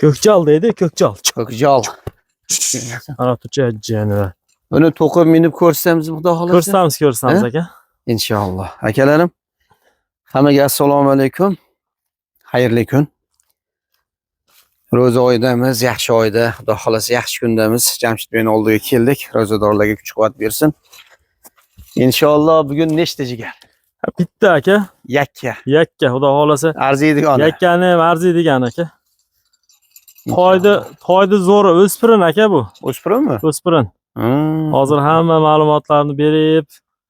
Ko'kjal deydi, ko'kjal. Ko'kjal. Ana turcha jani. Buni to'qib minib ko'rsamiz, xudo xohlasa. Ko'rsatamiz, ko'rsatamiz aka. Inshaalloh. Akalarim, hammaga assalomu alaykum. Xayrli kun. Ro'za oyidamiz, yaxshi oyda, xudo xohlasa yaxshi kundamiz. Jamshid beyni oldiga keldik. Ro'zadorlarga kuch-quvvat bersin. Inshaalloh bugun nechta jigar? Bitta aka, Yakka. Yakka, xudo xohlasa. Arziydigan. Yakkani ham arziydigan aka. Toyni, toyni zo'ri o'spirin aka bu. O'spirinmi? O'spirin. Hmm. Hozir hamma ma'lumotlarni berib,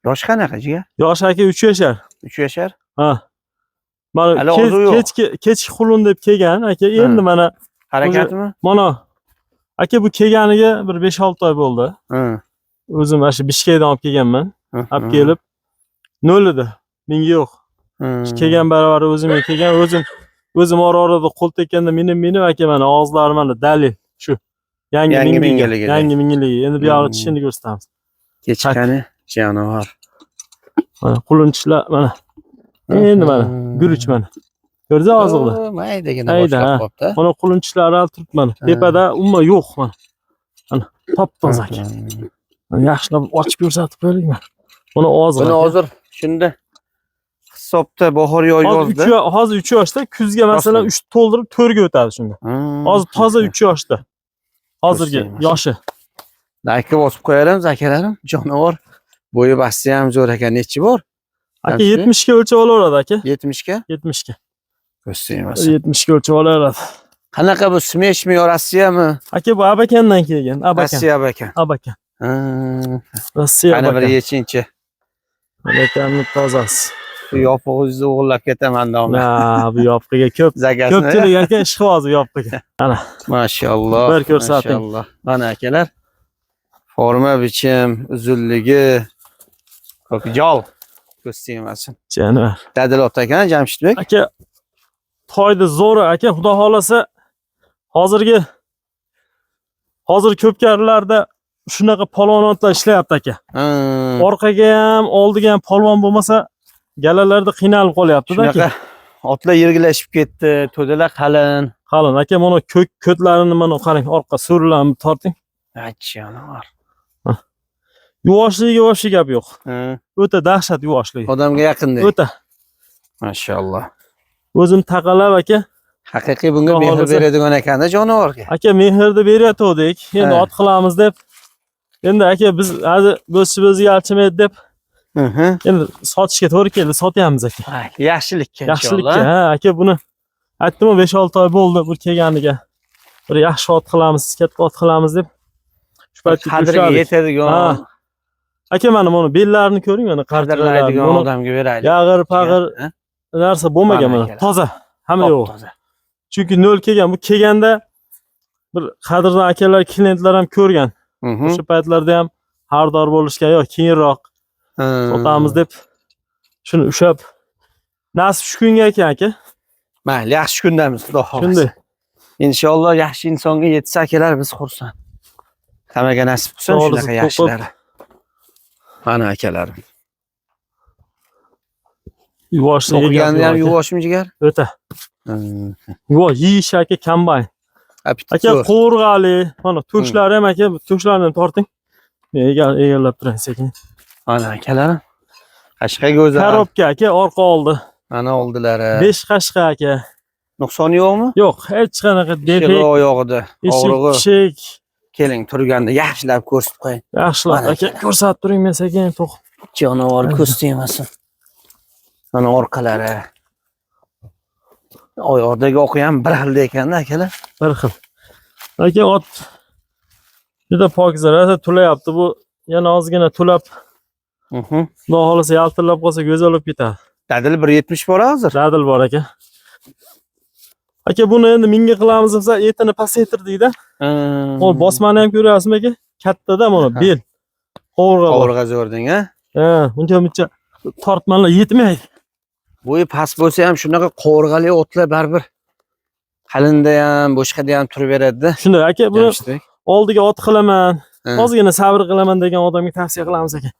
Yoshi qanaqa jigar? Yosh aka 3 yashar. 3 yashar. Ha. Mana Hali ozuvi yo'q. kechki xulun deb kelgan aka. Endi mana Harakatmi? mana aka bu kelganiga bir 5-6 oy bo'ldi. Hı. O'zim mana shu Bishkekdan olib kelganman. Hı. Olib kelib nol edi. Menga yo'q. Hı. Kelgan barobar o'zimga kelgan. O'zim ora-orada qo'l tekkanda minib aka mana og'izlari mana dalil shu. Yangi Yangi mingiligi. mingiligi. Yangi mingiligi. Endi bu yog'i tishini ko'rsatamiz. Kechqani jonivor. Mana qulunchilar mana. Endi mana guruch mana. Ko'rdingiz oziqni? Maydagina Mayda, boshlab ha. qolibdi. Mana qulunchilar hali turibdi mana. Tepada umuman yo'q mana. Mana top-toza aka. Mana yaxshilab ochib ko'rsatib qo'yaylik mana. Buni oziq. Buni aka. hozir shunda hisobda bahor yo yozda. Hozir 3 yoshda, kuzga masalan Rostmi? 3 to'ldirib 4 ga o'tadi shunda. Hozir toza 3 yoshda. Hozirgi Ko'rsaymiz. yoshi. Layka bosib qo'yarmiz akalarim. Jonivor bo'yi basti ham zo'r ekan. Nechi bor? Aka Jamshidbek? 70 ga o'lchab olaveradi aka. 70 ga? 70 ga. Ko'rsaymiz. 70 ga o'lchab olaveradi. Qanaqa bu smeshmi yo Rossiyami? Aka bu Abakandan kelgan. Abakan. Rossiya ekan. Abakan. Rossiya Qani bir Abakan. yechinchi. Abakanning tozasi. Bu yopiq o'zizni o'g'irlab ketaman domla. Na, bu yopqiga ko'p. Zakasini. Ko'pchilik aka ishqiboz bu yopqiga. Mana Mashalloh. Bir ko'rsating. Mashalloh. Mana akalar. Forma bichim, uzunligi ko'kjol. Ko'z tegmasin. Jonivor. Dadil ot ekan Jamshidbek. Aka toyni zo'ri aka, xudo xohlasa hozirgi hozir ko'pkarilarda shunaqa polvon otlar ishlayapti aka. Orqaga ham, oldiga ham polvon bo'lmasa galalarda qiynalib qolyapti-da aka. Shunaqa otlar yirgilashib ketdi, to'dalar qalin. Qalin aka, mana ko'k ko'tlarini mana qarang, orqa so'rilarini torting. Jonivor. Yuvoshligiga вообще gap yo'q. O'ta dahshat yuvoshligi. Odamga yaqinda. O'ta. Mashalloh. O'zim taqalab aka. Haqiqiy bunga Xudo mehr xohlasa. beradigan ekanda jonivorga. Aka mehrni berayotgandik. Endi Ha. ot qilamiz deb. Endi aka biz hozir bo'zchi o'ziga alchimaydi deb endi sotishga to'g'ri keldi, sotyapmiz aka. Yaxshilikka Yaxshilikka, inshaalloh. ha aka buni aytdim-ku 5-6 oy bo'ldi bu kelganiga. Bir yaxshi ot qilamiz, katta ot qilamiz deb. Shu paytga Qadriga ushladik. yetadigan, Ha. Aka mana buni bellarini ko'ring, mana qadrlaydigan qarchilarini. odamga beraylik. Yag'ir, pag'ir Ha? narsa bo'lmagan Mana mana. akalar. Toza, hamma yo'q. Top-toza. Chunki nol kelgan. Bu kelganda bir qadrdon akalar, klientlar ham ko'rgan. O'sha paytlarda ham xaridor bo'lishgan, yo'q, keyinroq sotamiz deb shuni ushlab nasib shu kunga ekan aka. Mayli, yaxshi kundamiz, xudo xohlasa. Shunday. Inshaalloh yaxshi insonga yetsa akalar biz xursand. Hammaga nasib qilsin To'g'risi, shunaqa to'qib. yaxshilari. Mana akalarim. Yuvoshligi O'qiganda ham gap yo'q aka. yuvoshmi jigar? O'ta. Yuvosh yeyish aka kombayn. Appetit Aka zo'r. qovurg'ali, mana to'shlari ham aka, to'shlarni ham torting. Men egallab turay sekin. Mana akalarim. Qashqa go'zal. Korobka aka orqa oldi. Mana oldilari. 5 qashqa aka. Nuqsoni yo'qmi? Yo'q, hech qanaqa Defekt. defekt, Oyog'ida. eshik, Og'rig'i. pishik. Keling, turganda yaxshilab ko'rsatib qo'ying. Yaxshilab Mana aka ko'rsatib turing, men sekin to'qib. Jonivor ko'z tegmasin. Mana orqalari. Oyoqdagi o'qi ham bir xilda ekanda akalar. Bir xil. Aka ot juda pokiza, rosa tulayapti bu. Yana ozgina tulab, Xudo xohlasa yaltillab qolsa go'zal bo'lib ketadi. Dadil 1.70 bor hozir. Dadil bor aka. Aka buni endi mingga qilamiz desa etini pasaytirdikda. O bosmani ham ko'ryapsizmi aka? Kattada mana Ha. bel. Qovurg'a bor. Qovurg'a zo'rding, ha? Ha, uncha muncha tortmalar yetmaydi. Bo'yi past bo'lsa ham shunaqa qovurg'ali otlar baribir qalinda ham, boshqada ham turib beradi-da. Shunday aka, buni Jamshidbek. oldiga ot qilaman, Ha. ozgina sabr qilaman degan odamga tavsiya qilamiz aka.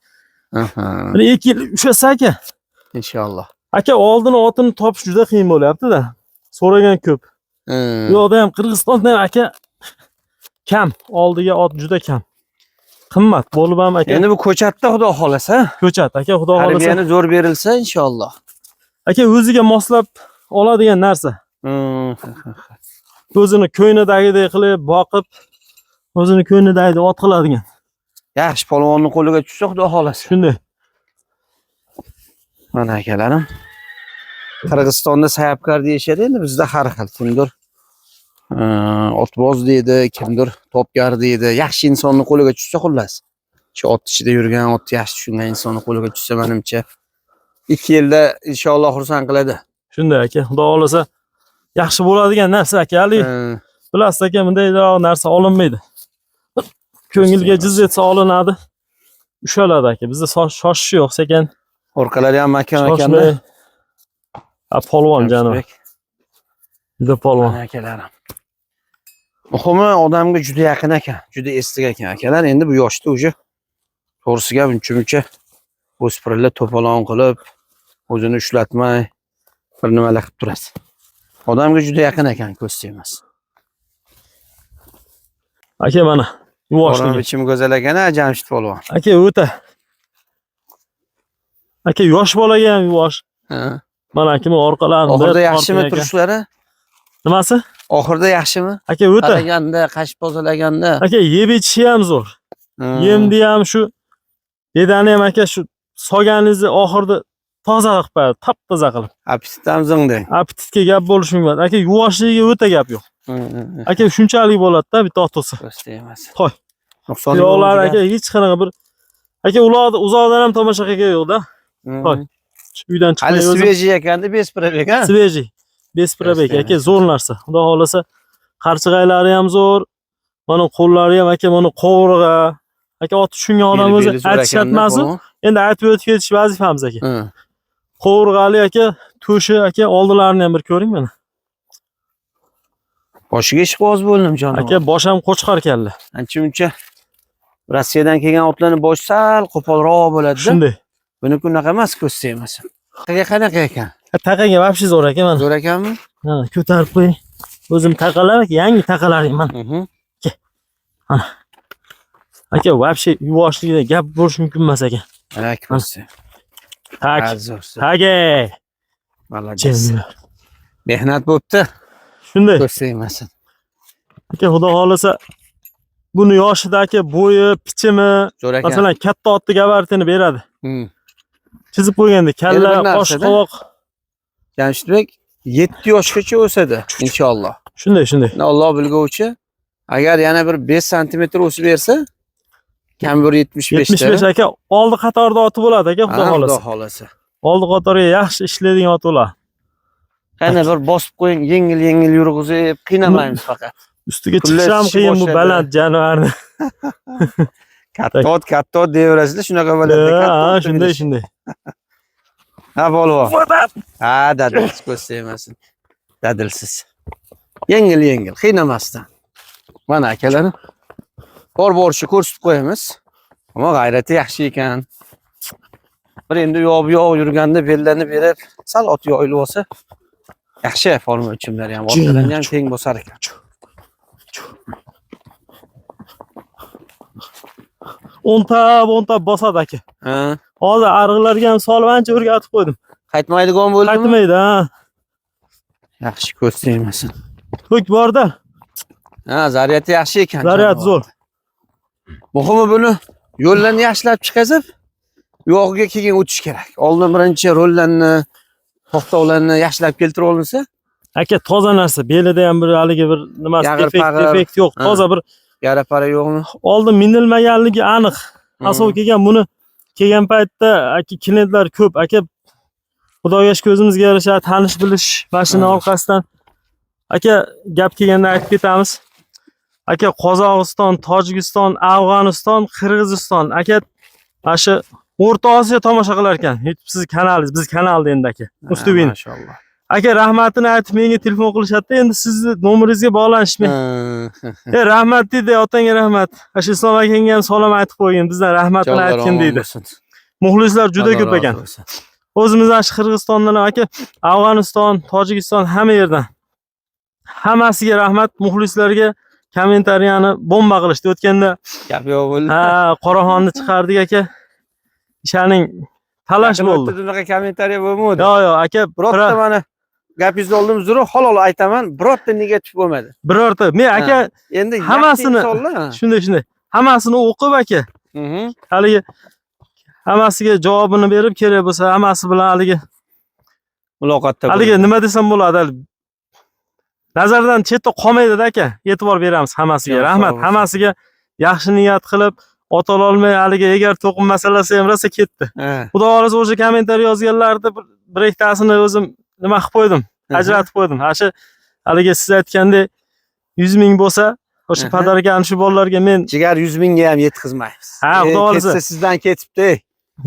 Aha. Bir 2 yil ushlasa aka. Inshaalloh. Aka oldini otini topish juda qiyin bo'lyapti-da. So'ragan ko'p. Bu yoqda ham, Qirg'izistonda ham aka kam, oldiga ot juda kam. Qimmat bo'lib ham aka. Endi bu ko'chatda, xudo xolasa. Ko'chat aka, xudo xolasa. Tarbiyani zo'r berilsa, inshaalloh. Aka o'ziga moslab oladigan narsa. O'zini ko'nglidagidek qilib boqib, o'zini ko'nglidagidek ot qiladigan. Yaxshi polvonni qo'liga tushsa, xudo xolasa. Shunday. Mana akalarim. Qirg'izistonda sayapkar deyishadi, endi bizda har xil. Kimdir otboz deydi, kimdir topkar deydi. Yaxshi insonni qo'liga tushsa, xullas. Shu ot ichida yurgan, otni yaxshi tushungan insonni qo'liga tushsa, menimcha 2 yilda inshaalloh xursand qiladi. Shunday aka, xudo xolasa yaxshi bo'ladigan narsa aka. Hali bilasiz aka, bundayroq narsa olinmaydi. Ko'ngilga jiz etsa olinadi. Ushaladi aka. Bizda shoshish yo'q, sekin. Orqalari ham mahkam ekanda. Shoshmay. Ha, polvon jonivor. Juda polvon. Mana akalarim. Muhimi, odamga juda yaqin ekan, juda eslik ekan akalar. Endi bu yoshda уже to'g'risi gap uncha-muncha o'spirinlar to'polon qilib, o'zini ushlatmay bir nimalar qilib turadi. Odamga juda yaqin ekan, ko'z tegmas. Aka mana Qorin yuvoshligi. bichimi go'zal ekan, a, Jamshid polvon. Aka o'ta. Aka yosh bolaga ham yuvosh. Ha. Mana aka orqalarini Oxirida yaxshimi torting aka. turishlari? Nimasi? Oxirida yaxshimi? Aka o'ta. Qaraganda, qashib tozalaganda. Aka yeb ichishi ham zo'r. Yemni ham, shu bedani ham aka, shu solganingizni oxirida toza qilib qo'yadi, top toza qilib. Appetitdan zingding. Appetitga gap bo'lishi mumkin. Aka yuvoshligiga o'ta gap yo'q. Aka shunchalik bo'ladi-da bitta ot bo'lsa. Ko'z tegmas. Toy. Nuqsoni yo'q Yo'qlar jigar. aka, hech qanaqa bir aka ularni uzoqdan ham tomosha qilgan yo'q-da. Toy. Uydan Hali chiqmay o'zi свежий ekanda, без пробег, ha? Свежий. Без пробег aka, zo'r narsa. Xudo xolasa qarchig'aylari ham zo'r. Mana qo'llari ham aka, mana qovurg'a. Aka ot tushungan odam o'zi Beli zo'r aytish ekanda, emas. polvon. Endi aytib o'tib ketish vazifamiz aka. Qovurg'ali aka, to'shi aka, oldilarini ham bir ko'ring mana. Boshiga ishqiboz bo'ldim jonim. Aka bosh ham qo'chqor kalla. Ancha muncha Rossiyadan kelgan otlarni boshi sal qo'polroq bo'ladi-da. Shunday. Buniki unaqa emas, ko'z tegmasin. Taqaga qanaqa ekan? Taqaga вообще zo'r aka mana. Zo'r ekanmi? Mana ko'tarib qo'ying. O'zim taqalar aka, yangi taqalaring mana. Aka вообще yuvoshligida gap bo'lishi mumkin emas aka. Mana ko'z. Tak. Ha, zo'r. Zo'r. Tage. Молодец. Jin. Mehnat bo'pti. Shunday. Ko'z tegmasin. Aka xudo xolasa buni yoshida aka bo'yi, pichimi, Zo'r ekan. masalan, katta otni gabaritini beradi. Chizib qo'yganda kalla, Endi bir qosh, narsada- qovoq. Jamshidbek 7 yoshgacha o'sadi inshaalloh. Shunday, shunday. Endi Alloh bilguvchi, agar yana bir 5 santimetr o'sib bersa, kam bir 75 ta. 75 aka oldi qatorda oti bo'ladi aka, xudo Ha, xolasa. Xudo xolasa. Oldi qatorga yaxshi ishlaydigan ot bo'ladi. Qani bir bosib qo'ying, yengil-yengil yurg'izib, qiynamaymiz faqat. Ustiga Pullar chiqish ham tishi qiyin bu boshladi. baland jonivorni. Katta ot, katta ot deyaverasizlar, shunaqa bo'ladi. Katta Ha, otni shunday, bilish. shunday. Ha, polvon. Ha, dadilsiz, ko'z tegmasin. Dadilsiz. Yengil-yengil, qiynamasdan. Mana akalarim. Bor borishi ko'rsatib qo'yamiz. Ammo g'ayrati yaxshi ekan. Bir endi u yoq bu yoq yurganda bellarni berib, sal ot yoyilib olsa, yaxshi forma o'lchamlari ham, otlarni ham teng bosar ekan. O'ntab, o'ntab bosadi aka. Ha, Hozir ariqlarga ham solib ancha o'rgatib qo'ydim. qaytmaydigan bo'ldimi? Qaytmaydi, ha. Yaxshi, ko'z tegmasin. To'k borda. Ha, zaryati yaxshi ekan. Zaryad jonivor. zo'r. Muhimi buni yo'llarni yaxshilab chiqazib, u yog'iga keyin o'tish kerak. Oldin birinchi rollarni, to'xtovlarni yaxshilab keltirib olinsa, Aka toza narsa, belida ham bir haligi bir nimasi Yag'ir defekt, pag'ir. defekt yo'q. Ha. Toza bir yara para yo'qmi? oldin minilmaganligi aniq. Asov kelgan, buni kelgan paytda aka klientlar ko'p. Aka Xudoga shukur o'zimizga yarasha tanish bilish mashina orqasidan. Aka gap kelganda aytib ketamiz. Aka Qozog'iston, Tojikiston, Afg'oniston, Qirg'iziston aka mana shu O'rta Osiyo tomosha qilar ekan. YouTube sizni kanalingiz, biz kanalda endi aka. Ustuvin. Mashalloh. Aka rahmatini aytib menga telefon qilishadi. Endi sizni nomeringizga bog'lanishmi? Rahmat deydi, otangga rahmat. Shu Islom akangga ham salom aytib qo'ygin, bizdan rahmatini aytgin deydi. Muxlislar juda ko'p ekan. O'zimiz shu Qirg'izistondan ham aka, Afg'oniston, Tojikiston hamma yerdan. Hammasiga rahmat, muxlislarga kommentariyani bomba qilishdi. O'tganda Gap yo'q bo'ldi. ha, Qoraxonni chiqardik aka. Ishaning talash Yaqin bo'ldi. o'rtada bunaqa kommentariya bo'lmadi. Yo'q, yo'q aka, Birorta mana gapingizni oldim uzr, halol aytaman, birorta negativ bo'lmadi. Birorta. Men aka Endi yaxshi hammasini- insonlar, ha. Shunday, shunday. Hammasini o'qib aka, haligi hammasiga javobini berib, kerak bo'lsa hammasi bilan haligi Muloqotda haligi nima desam bo'ladi, hali nazardan chetda qolmaydi aka. E'tibor beramiz hammasiga. Yo'q, Rahmat sog' bo'lsin. Hammasiga yaxshi niyat qilib, ot ololmay haligi egar to'qim masalasi ham rosa ketdi. Xudo xohlasa, o'sha kommentariy yozganlarni bir ikkitasini o'zim nima qilib qo'ydim, ajratib qo'ydim. Ha, shu haligi siz aytgandek 100 ming bo'lsa, o'sha подарка ni shu bolalarga men Jigar 100 mingga ham yetkazmaymiz. Ha, xudo xohlasa. Ketsa sizdan ketibdi.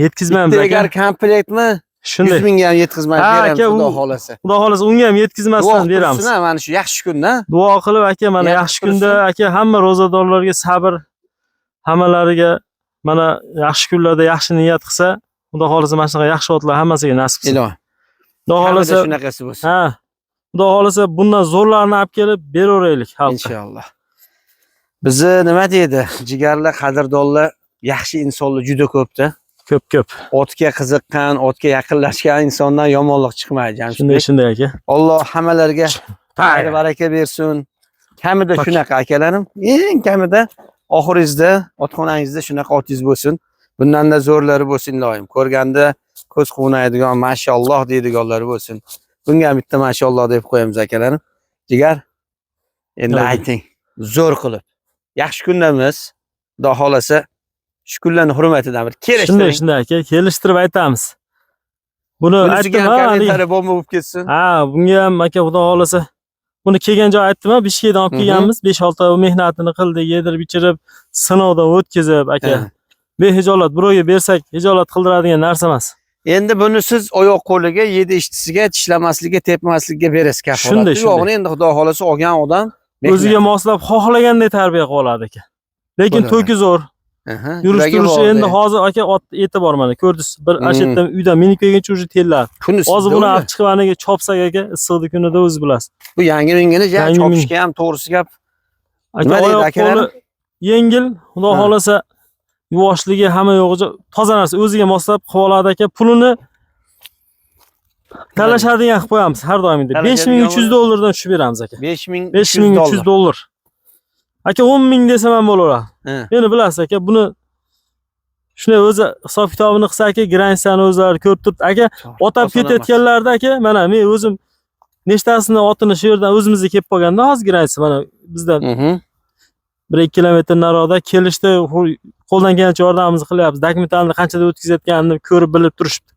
Yetkazmaymiz Bitta aka. egar komplektmi? 100 Shunday. mingga ham yetkazmaymiz, Ha, beramiz aka, xudo xohlasa. Xudo xohlasa unga ham Duo yetkazmasdan qilib beramiz. tursin, ha, mana shu yaxshi kunda. Duo qilib aka, mana Niyat yaxshi qilib kunda tursin. aka, hamma ro'zadorlarga sabr, hammalariga mana yaxshi kunlarda yaxshi niyat qilsa, xudo xohlasa mana shunaqa yaxshi otlar hammasiga nasib qilsin. Ilohi. Xudo Hamada xohlasa, shunaqasi bo'lsin. ha, xudo xohlasa bundan zo'rlarni olib kelib beraveraylik xalqqa. Inshaalloh. Bizni nima deydi? Jigarlar, qadrdonlar, yaxshi insonlar juda ko'pda. Ko'p ko'p. Otga qiziqqan, otga yaqinlashgan insondan yomonlik chiqmaydi, Shunday Jamshidbek. shunday aka. Alloh hammalarga xayr baraka bersin. Kamida Bak. shunaqa akalarim, eng kamida oxiringizda, otxonangizda shunaqa otingiz bo'lsin. Bundan-da zo'rlari bo'lsin iloyim. Ko'rganda ko'z quvnaydigan, mashalloh deydiganlari bo'lsin. Bunga ham bitta mashalloh deb qo'yamiz akalarim. Jigar, endi Yo'q. ayting, zo'r qilib. Yaxshi kundamiz. Xudo xolasa shu kunlarning hurmatidan bir Shunday kelishtiring. shunday aka, kelishtirib aytamiz. Buni Bunisiga aytdim ham ha, haligi- kommentariy bomba bo'lib ketsin. Ha, bunga ham aka xudo xolasa buni kelgan joy aytdim ha, Bishkekdan olib kelganmiz. 5-6 oy mehnatini qildik, yedirib, ichirib, sinovdan o'tkazib aka. Behijolat birovga bersak, hijolat qildiradigan narsa emas. Endi buni siz oyoq qo'liga, yedi ishtisiga, tishlamasligiga, tepmasligiga berasiz kafolat. Shunday, shunday. Yo'g'ini endi xudo xolasa olgan odam mehnat. O'ziga moslab xohlaganday tarbiya qilib oladi aka. Lekin Bo'ladi. to'ki zo'r. Aha, Yurish yuragi turishi bor, endi de. hozir aka ot eti bor mana ko'rdingiz. Bir ana yerdan uydan minib kelguncha уже tellar. Kun Hozir isidi buni o'zi. olib chiqib aniga chopsak aka, issiqni kunida o'zi bilasiz. Bu yangi mingini ja Yangi ming. chopishga ham to'g'risi gap. Aka Nima deydi oyoq akalarim? qo'li yengil, xudo Ha. xolasa yuvoshligi hamma yo'g'icha toza narsa o'ziga moslab qilib oladi aka. Pulini talashadigan qilib qo'yamiz har doimgidek. Talashadigan 5300 dollardan tushib beramiz aka. 5300 5300 dollar. Dollar. Aka 10 ming desam ham bo'laveradi. Ha. Meni bilasiz aka, buni shunday o'zi hisob kitobini qilsa aka, граница ni o'zlari ko'rib turibdi. Aka, otab Oson emas. ketayotganlarda aka, mana men o'zim nechtasini otini shu yerdan o'zimizga kelib qolganda, hozir граница mana bizdan 1-2 kilometr naroqda kelishda qo'ldan kelgancha yordamimizni qilyapmiz. Dokumentlarni qanchada o'tkazayotganini ko'rib bilib turishibdi.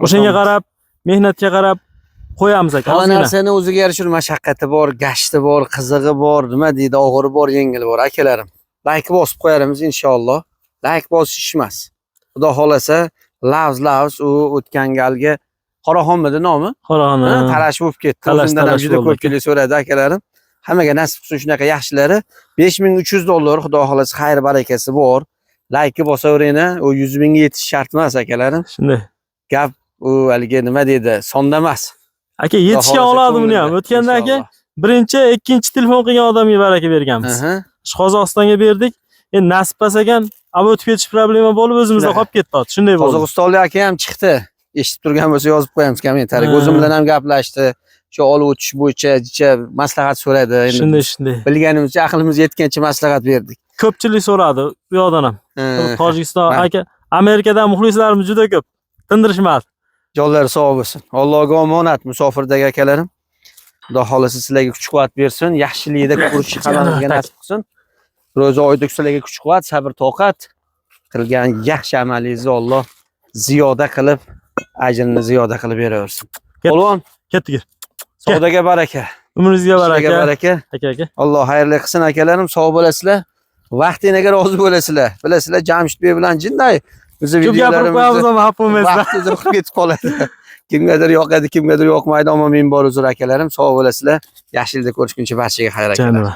O'shanga Oson. Qarab, mehnatga qarab qo'yamiz aka. Hamma Ozgina. narsani o'ziga yarasha mashaqqati bor, gashti bor, qizig'i bor, nima deydi, og'iri bor, yengili bor akalarim. Layk bosib qo'yarmiz inshaalloh. Layk bosish ish emas. Xudo xolasa, lavz lavz u o'tgan galgi Qoraxonmidi nomi? Qoraxon. Ha, talash bo'lib ketdi. Talash, O'zimdan ham talash juda bo'ldi. ko'pchilik so'radi akalarim. Hammaga nasib qilsin shunaqa yaxshilari. 5300 dollar xudo xolasa xayr barakasi bor. Laykni bosaveringlar, u 100 mingga yetish shart emas akalarim. Shunday. Gap u haligi nima deydi, sonda emas. Aka yetishgan Xudo xohlasa oladi buni ham. ko'ngilda, O'tganda aka inshaalloh. birinchi, ikkinchi telefon qilgan odamga baraka berganmiz. Shu Qozog'istonga berdik. Endi nasib bo'lsa ekan, ama o'tib ketish problema bo'lib o'zimizda Shunaqa. qolib ketdi ot. Shunday bo'ldi. Qozog'istonlik aka ham chiqdi. Eshitib turgan bo'lsa yozib qo'yamiz kommentariyaga. Ha. O'zim bilan ham gaplashdi. Shu olib o'tish bo'yicha jicha maslahat so'radi. Endi Shunday, shunday. bilganimizcha, aqlimiz yetgancha maslahat berdik. Ko'pchilik so'radi u yoqdan ham. Tojikiston Ha. aka, Amerikadan muxlislarimiz juda ko'p. Tindirishmadi. Jonlari sog' bo'lsin. Allohga omonat musofirdagi akalarim. Xudo xolasa sizlarga kuch-quvvat bersin, yaxshilikda ko'rish hammamizga nasib qilsin. Ro'za oyida sizlarga kuch-quvvat, sabr, toqat qilgan yaxshi amalingizni Alloh ziyoda qilib, ajrini ziyoda qilib beraversin. Polvon, Ketdik. savdoga baraka, Umringizga ishlarga baraka. baraka. Aka, aka. Alloh xayrli qilsin akalarim, sog' bo'lasizlar. Vaqtingizga rozi bo'lasizlar. Bilasizlar, Jamshidbek bilan jinday bizni Ko'p gapirib qo'yamiz videolarimizda ammo xafa bo'lmaysizlar. vaqt uzoq ketib qoladi. Kimgadir yoqadi, kimgadir yoqmaydi, ammo men bor uzr akalarim, sog' bo'lasizlar. Yaxshilikda ko'rishguncha barchaga xayr akalar. Janivar.